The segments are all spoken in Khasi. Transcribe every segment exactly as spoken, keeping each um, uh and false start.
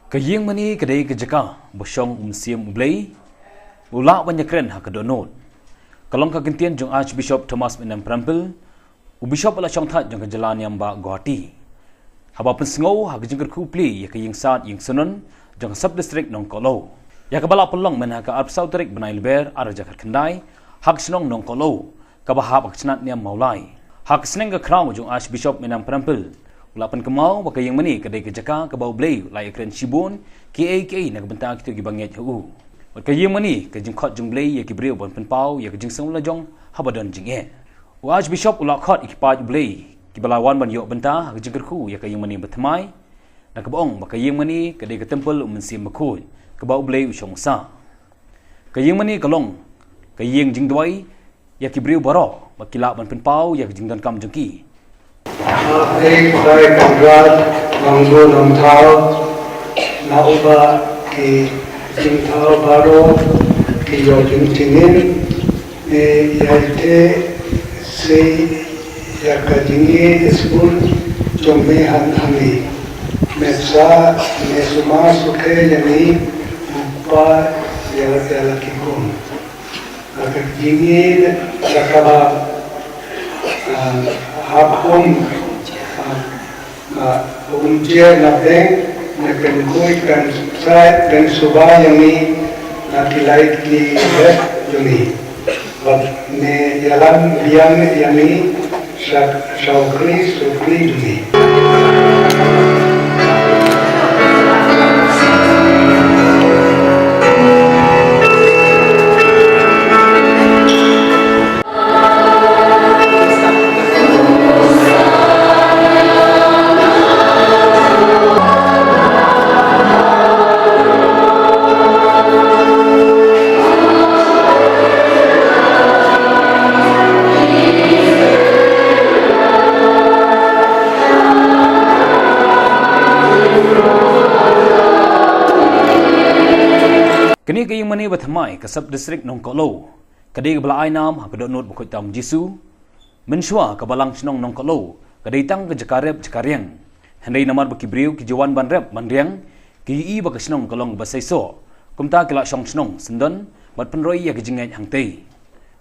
Ka ïing mane ka dei ka jaka ba shong u Mynsiem U Blei, u lah ban ïakren ha ka dohnud. Ka long ka kyntien jong Archbishop Thomas Mynnam Prempil, u Bishop ba la shong thait jong ka jylla Niam Bah Guwahati, haba pynsngew ha ka jingkyrkhu plie ïa ka ïing sad ïing synod jong ka Sub District Nongkohlaw, ïa kaba la pynlong mynha ka arphew saw tarik bnai Lber ar hajar khatkhyndai, ha ka shnong Nongkohlaw, kaba hap ha ka chnat Niam Mawlai. Ha ka sneng ka khraw jong Archbishop Mynnam Prempil, u la pynkynmaw ba ka ïing mane ka dei ka jaka kaba U Blei u la ïakren shibun kiei kiei na ka bynta kito kiba ngeit ha u. Bad ka ïing mane ka jingkhot jong U Blei ïa ki briew ban pynpaw ïa ka jingsngew lajong haba don jingeh. U Archbishop u la khot ïa ki paid U Blei kiba la wan ban ïoh bynta ha ka jingkyrkhu ïa ka ïing mane bathymmai, na kaba ong ba ka ïing mane ka dei ka templ u Mynsiem Bakhuid kaba U Blei u shong u sah. Ka ïing mane ka long ka ïing jingduwai ïa ki briew baroh ba ki lah ban pynpaw ïa ka jingdonkam jong ki. Ek bai kongrat nongbu nongthaw na uba ki jingthaw baroh ki ïoh jingtinin ne ïaite sei ïa ka jingïeit skul jong me han hangi. Me sa me suma sukhe ïa ngi upa ïa la ki kum. Ka jingïeit ka kaba hap um um je na beng ne pynkuid pynshai pynsuba ïa ngi na ki lait ki leh jong ngi. Bad ne ïalam biang ïa ngi sha sha u Khrist u Khrist jong ngi. Kane ka ïing mane bathymmai ka Sub District Nongkohlaw ka dei kaba la ai nam ha ka dohnud bakhuid tam Jisu. Mynshuwa ka balang shnong Nongkohlaw ka dei tang ka jaka rep jaka riang. Hynrei namar ba ki briew ki ju wan ban rep ban riang, ki ïohi ba ka shnong ka long kaba seisoh. Kumta ki la shong shnong syndon bad pynroi ïa ka jingngeit hangtei.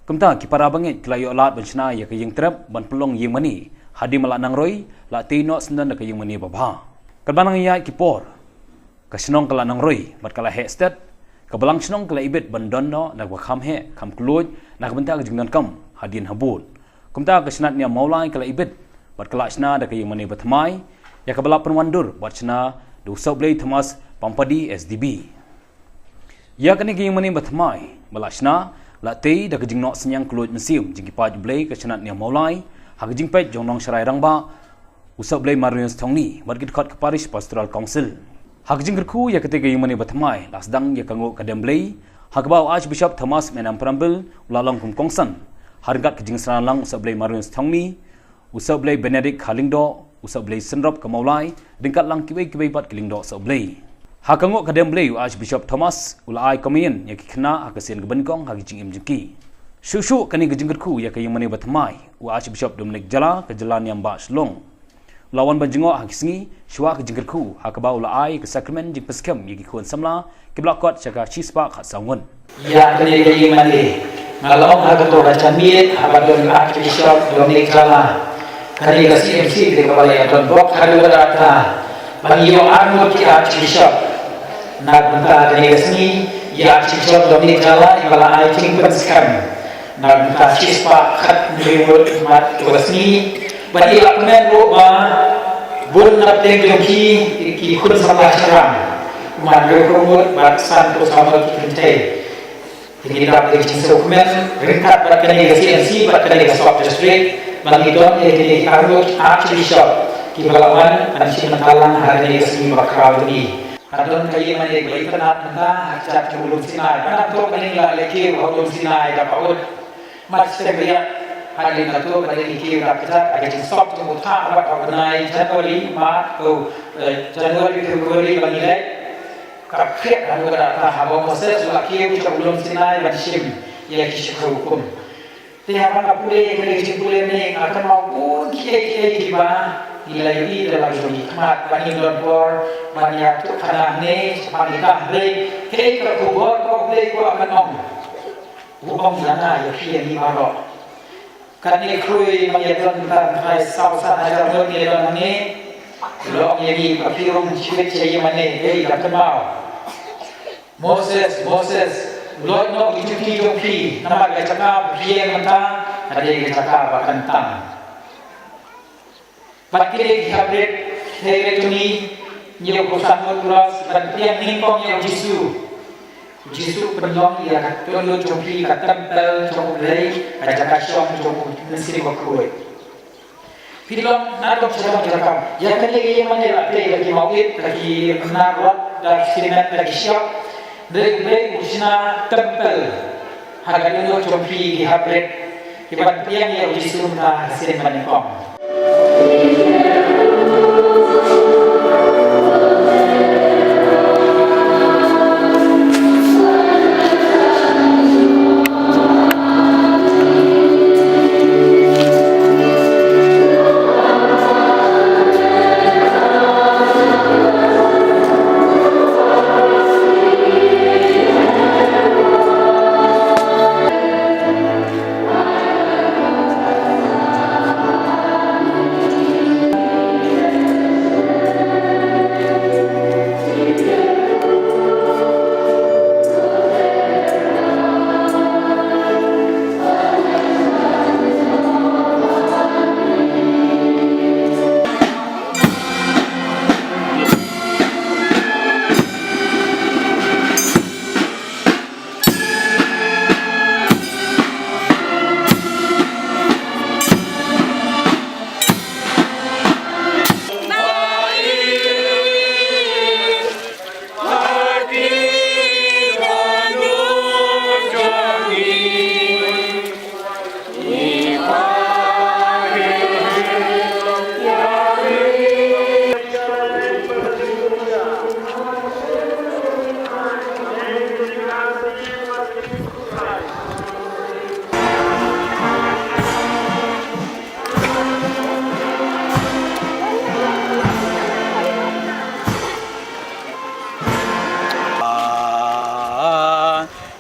Kumta ki para bangeit ki la ïoh lad ban shna ïa ka ïing trep ban pynlong ïing mane hadien ba la nangroi la tei noh syndon da ka ïing mane babha. Katba nang ïaid ki por, ka shnong ka la nangroi bad ka la heh stet. Ka balang shnong ka la ibit ban don noh na kaba kham heh kham kylluid na ka bynta ka jingdonkam hadien habud. Kumta ka chnat Niam Mawlai ka la ibit bad ka la shna da ka ïing mane bathymmai ïa kaba la pynwandur bad shna da u Sohblei Thomas Pampadi S D B. Ïa kane ka ïing mane bathymmai ba la shna la tei da ka jingnoh synñiang kylluid mynsiem jong ki paid U Blei ka chnat Niam Mawlai ha ka jingpeit jong Nongsharai Rangbah u Sohblei Marius Thongni bad ki dkhot ka Parish Pastoral Council. Ha ka jingkyrkhu ïa katei ka ïing mane bathymmai la sdang ïa ka nguh ka dem Blei ha kaba u Archbishop Thomas Mynnam Prempil u la long kum kongsan ha ryngkat ka jingshna lang u Sohblei Marius Thongni, u Sohblei Benedict Kharlyngdoh, u Sohblei Synrop ka Mawlai ryngkat lang kiwei kiwei pat ki lyngdoh Sohblei. Ha ka nguh ka dem Blei u Archbishop Thomas u la ai komion ïa ki khynnah ha ka sien ka banyngkong ha ki jingim jong ki. Shuh shuh kane ka jingkyrkhu ïa ka ïing mane bathymmai u Archbishop Dominic Jala ka jylla Niam Bah Shillong u la wan ban jngoh ha ki sngi shuwa ka jingkyrkhu ha kaba u la ai ka sakramen jingpynskhem ïa ki khun samla kiba la kot sha ka shispah khatsaw ngut. Ïa kane ka ïing mane nga la ong ha kato ka janmiet haba don Archbishop Dominic Jala. Kane ka C M C te kaba la ïa don bok haduh katta ban ïoh arngut ki Archbishop. Na ka bynta kane ka sngi ïa Archbishop Dominic Jala i ba la ai jingpynskhem na ka bynta shispah khathynriew ngut mat ka sngi. Bad i la kmen ruh ba bun na pdeng jong ki ki khun samla shynrang man hynriew ngut bad sanphew saw ngut ki kynthei. Te ngi dap ka jingsngewkmen ryngkat bad kane ka C M C bad kane ka Sub District ba ngi don ïa kine ki arngut Archbishop kiba la wan ban shim bynta lang ha kane ka sngi ba khraw jong ngi. Ka don ka ïing mane ba itynnad mynta ha kjat ka Lum Sinai. Ba nang to ba ngi la leh kiew ha Lum Sinai da ka ut. Mat stem ba ïa hadien nangto ba dei kiew da kjat ha ka jingsop jong u thah bad ha u bnai January, March, oh, eh, January, February ba ngi leh. Ka khreh haduh katta haba u Moses u la kiew sha u Lum Sinai ban shim ïa ki shiphew hukum. Te haba nga pule ïa kane ka jingpule ne nga kynmaw bun kiei kiei kiba Ngi la ïohi da la ki jong ki khmat ba ngin don por ban ïathuhkhana hangne shaphang kita hynrei kaei ka khubor kaba U Blei u kwah ban ong. U ong ïa nga ïa phi ïa ngi baroh. Katne khrui ba ngi ïa don tang trai saw san hajar ngut ngi ïa don hangne. U la ong ïa ngi ba phi rung shibit sha ïing mane, dei da kynmaw. Moses, Moses, loit noh ki juti jong phi, namar ka jaka ba phi ïeng mynta ka dei ka jaka ba kyntang. Bad ki dei ki hapdeng, hynrei to ngi, ngi ïoh u Santo Claus, ban pdiang nyngkong ïa u Jisu. U Jisu u pynlong ïa ka dohnud jong phi, ka templ jong U Blei, ka jaka shong jong U Mynsiem Bakhuid. Phi long na dong sha dong jaka. Ïa kane ka ïing mane la tei da ki mawit, da ki nar rot, da ki simen, da ki shiap. Hynrei U Blei u shna templ ha ka dohnud jong phi ki hapdeng. Ki ban pdiang ïa u Jisu mynta ha ka sien ba nyngkong.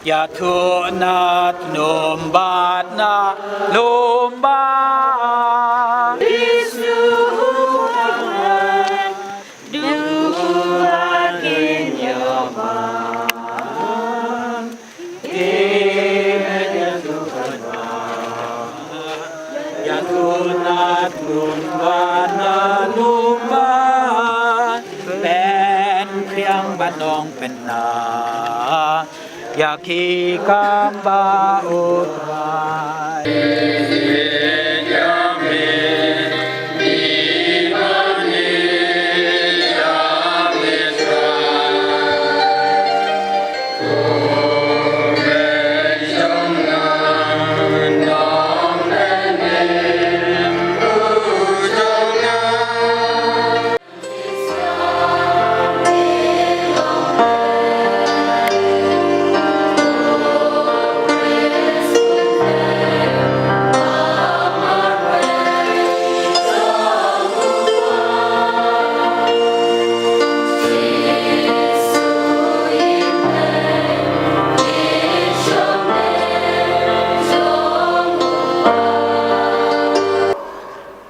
Ïathuh na tnum bad na lum ba. Jisu, duh kin ïa ma. Ïathuh na tnum bad na lum ba. Pynphriang bad nongpynah. Ïa ki kam ba U Trai.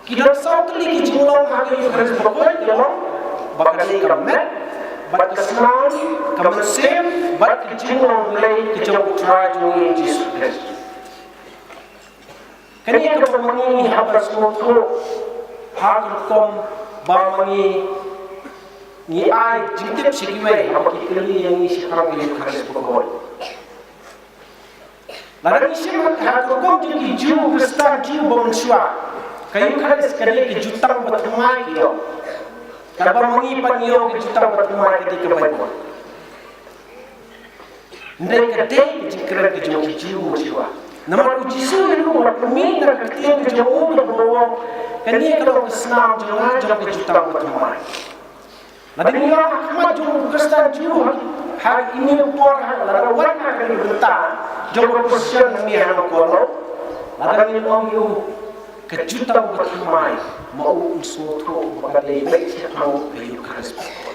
Ki don saw tylli ki jinglong ha ka Eukharist Bakhuid, ïa long ba kane ka met bad ka snam, ka mynsiem bad ka jinglong Blei ka jong U Trai jong ngi Jisu Khrist. Kane kaba ma ngi hap ban sngewthuh ha ka rukom ba ma ngi, ngi ai jingtip sha kiwei haba ki kylli ïa ngi shaphang ka Eukharist Bakhuid. Lada ngi shim ha ka rukom jong ki Jiw, Khristan Jiw ba mynshuwa, ka Eukharist ka dei ka jutang bathymmai ki ïoh. Kaba ma ngi pat ngi ïoh ka jutang bathymmai ka dei ka Baibl. Hynrei ka dei ka jingkren ka jong ki Jiw ba mynshuwa. Namar u Jisu u la pynmih na ka ktien ka jong u, u la ong, kane ka long ka snam jong nga jong ka jutang bathymmai. Lada ngi ïoh ha khmat jong u Khristan Jiw ha, ha ine u por ha, lada wan ha kane ka bynta jong ka Khristan hangne ha Nongkono, lada ngin ong ïa u, Ka jutang ba thymmai, ma u un sngewthuh ba ka dei beit thiah ma u ka Eukharist.